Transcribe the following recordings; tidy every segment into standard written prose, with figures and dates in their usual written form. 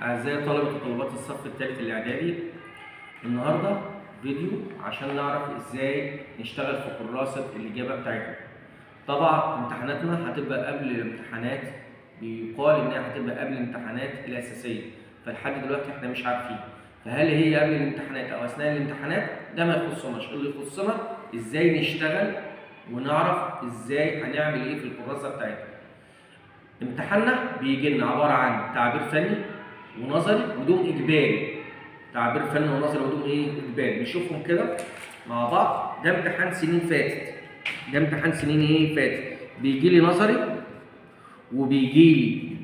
أعزائي طلبة وطالبات الصف الثالث الإعدادي، النهاردة فيديو عشان نعرف إزاي نشتغل في كراسة الإجابة بتاعتنا. طبعا امتحاناتنا هتبقى قبل الامتحانات، بيقال إنها هتبقى قبل الامتحانات الأساسية، فلحد دلوقتي إحنا مش عارفين فهل هي قبل الامتحانات أو أثناء الامتحانات. ده ما يخصناش، اللي يخصنا إزاي نشتغل ونعرف إزاي هنعمل إيه في الكراسة بتاعتنا. امتحاننا بيجي لنا عبارة عن تعبير فني ونظري ودوم إجباري. تعبير فني ونظري ودوم إيه؟ إجباري. نشوفهم كده مع بعض. ده امتحان سنين فاتت، ده امتحان سنين إيه؟ فاتت. بيجي لي نظري وبيجي لي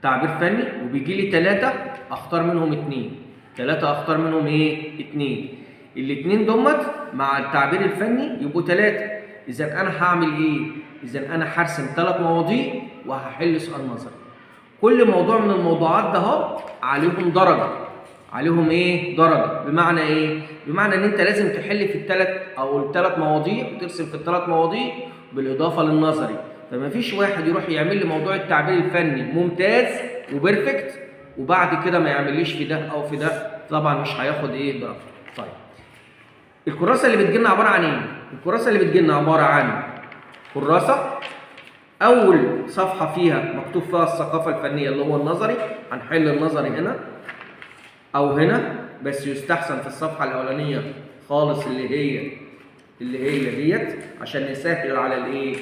تعبير فني وبيجي لي 3 أختار منهم 2، 3 أختار منهم إيه؟ 2. الاتنين دمت مع التعبير الفني يبقوا 3. إذا أنا هعمل إيه؟ إذا أنا هرسم 3 مواضيع وهحل سؤال نظري. كل موضوع من الموضوعات ده اهو عليهم درجة، عليهم ايه؟ درجة. بمعنى ايه؟ بمعنى ان انت لازم تحل في الثلاث او الثلاث مواضيع وترسم في الثلاث مواضيع بالاضافة للنظري. فما فيش واحد يروح يعمل لي موضوع التعبير الفني ممتاز وبرفكت وبعد كده ما يعمليش في ده او في ده، طبعا مش هياخد ايه؟ درجة. طيب الكراسة اللي بتجيلنا عبارة عن ايه؟ الكراسة اللي بتجيلنا عبارة عن كراسة أول صفحة فيها مكتوب فيها الثقافة الفنية اللي هو النظري، هنحل النظري هنا أو هنا، بس يستحسن في الصفحة الأولانية خالص اللي هي ديت عشان نسهل على الإيه؟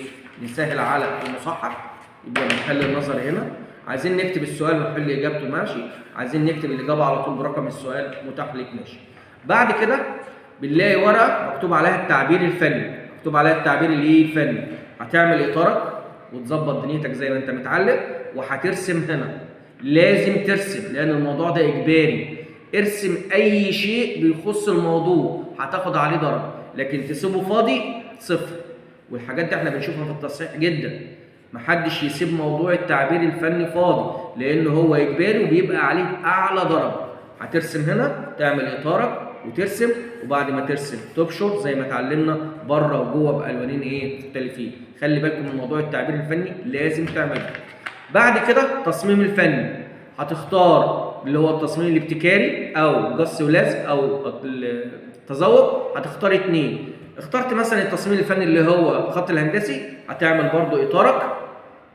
نسهل على المصحح. يبقى بنحل النظري هنا. عايزين نكتب السؤال ونحل إجابته ماشي، عايزين نكتب الإجابة على طول برقم السؤال متاح ليك ماشي. بعد كده بنلاقي ورقة مكتوب عليها التعبير الفني، مكتوب عليها التعبير الإيه؟ الفني. هتعمل إطارك وتظبط دنيتك زي ما انت متعلق، وهترسم هنا. لازم ترسم لان الموضوع ده اجباري. ارسم اي شيء بيخص الموضوع هتاخد عليه درجه، لكن تسيبه فاضي صفر. والحاجات دي احنا بنشوفها في التصحيح جدا، محدش يسيب موضوع التعبير الفني فاضي لان هو اجباري وبيبقى عليه اعلى درجه. هترسم هنا، تعمل اطارك وترسم، وبعد ما ترسم تبشر زي ما اتعلمنا بره وجوه بالوانين ايه؟ مختلفين. خلي بالكم من موضوع التعبير الفني لازم تعمله. بعد كده التصميم الفني، هتختار اللي هو التصميم الابتكاري او قص ولزق او التذوق، هتختار 2. اخترت مثلا التصميم الفني اللي هو الخط الهندسي، هتعمل برضو اطارك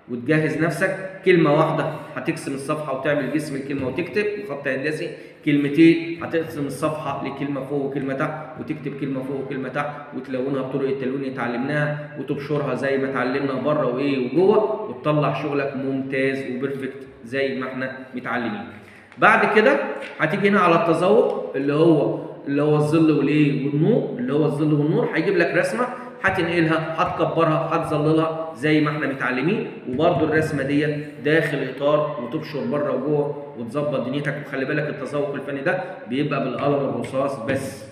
وتجهز نفسك. كلمة واحدة هتقسم الصفحة وتعمل جسم الكلمة وتكتب خط هندسي. كلمتين هتقسم الصفحة لكلمة فوق وكلمة تحت، وتكتب كلمة فوق وكلمة تحت، وتلونها بطرق التلوين اللي اتعلمناها، وتبشرها زي ما اتعلمنا بره وايه وجوه، وتطلع شغلك ممتاز وبرفكت زي ما احنا متعلمين. بعد كده هتيجي هنا على التذوق اللي هو الظل والايه والنور، اللي هو الظل والنور. هيجيب لك رسمة هتنقلها، هتكبرها، هتظللها زي ما احنا متعلمين، وبرده الرسمة ديت داخل اطار وتبشر بره وجوه وتظبط دنيتك. وخلي بالك التذوق الفني ده بيبقى بالقلم الرصاص بس.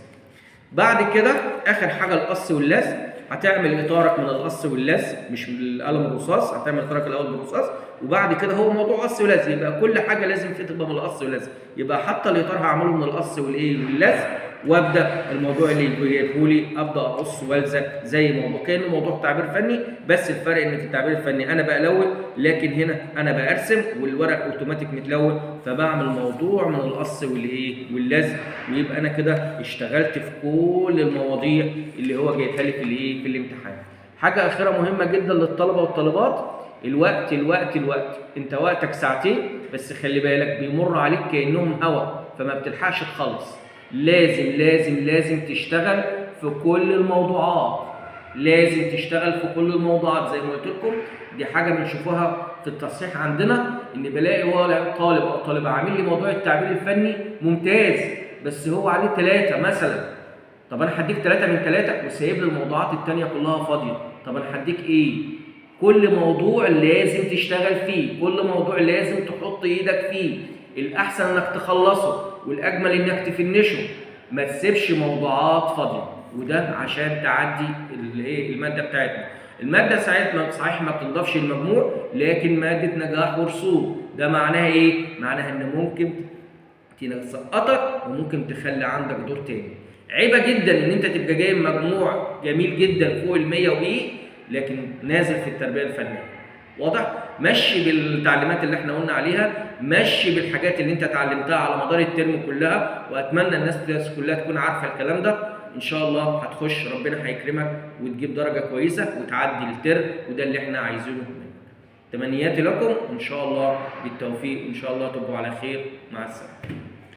بعد كده اخر حاجة القص واللزق، هتعمل اطارك من القص واللزق مش من القلم الرصاص، هتعمل اطارك الاول بالرصاص وبعد كده هو موضوع قص ولزق. يبقى كل حاجة لازم فيه تبقى من القص واللزق، يبقى حتى الاطار هعمله من القص والايه واللزق، وابدا الموضوع اللي جايبه لي ابدا اقص والزق زي موضوع كانه موضوع تعبير فني، بس الفرق ان في التعبير الفني انا بلون، لكن هنا انا برسم والورق اوتوماتيك متلون، فبعمل موضوع من القص والايه واللزق، ويبقى انا كده اشتغلت في كل المواضيع اللي هو جايبها لي في الايه في الامتحان. حاجة اخيرة مهمة جدا للطلبة والطالبات، الوقت الوقت الوقت. انت وقتك ساعتين بس، خلي بالك بيمر عليك كانهم هوا، فما بتلحقش تخلص. لازم لازم لازم تشتغل في كل الموضوعات، لازم تشتغل في كل الموضوعات زي ما قلت لكم. دي حاجة بنشوفها في التصحيح عندنا، ان بلاقي طالب او طالبه عامل لي موضوع التعبير الفني ممتاز بس هو عليه 3 مثلا. طب انا هديك 3 من 3 وسايب لي الموضوعات الثانية كلها فاضية، طب انا هديك ايه؟ كل موضوع لازم تشتغل فيه، كل موضوع لازم تحط ايدك فيه. الاحسن انك تخلصه والاجمل انك تفنشه، ما تسيبش موضوعات فاضية. وده عشان تعدي الايه المادة بتاعتنا. المادة ساعات صحيح ما بتنضافش المجموع، لكن مادة نجاح ورسوب. ده معناها ايه؟ معناها ان ممكن تسقطك وممكن تخلي عندك دور تاني. عيبه جدا ان انت تبقى جايب مجموع جميل جدا فوق ال100 وايه، لكن نازل في التربية الفنية. واضح؟ مشي بالتعليمات اللي احنا قلنا عليها، مشي بالحاجات اللي انت اتعلمتها على مدار الترم كلها، واتمنى الناس كلها تكون عارفه الكلام ده. ان شاء الله هتخش ربنا هيكرمك وتجيب درجه كويسة وتعدي الترم، وده اللي احنا عايزينه منك. تمنياتي لكم وان شاء الله بالتوفيق، وان شاء الله تبقوا على خير. مع السلامة.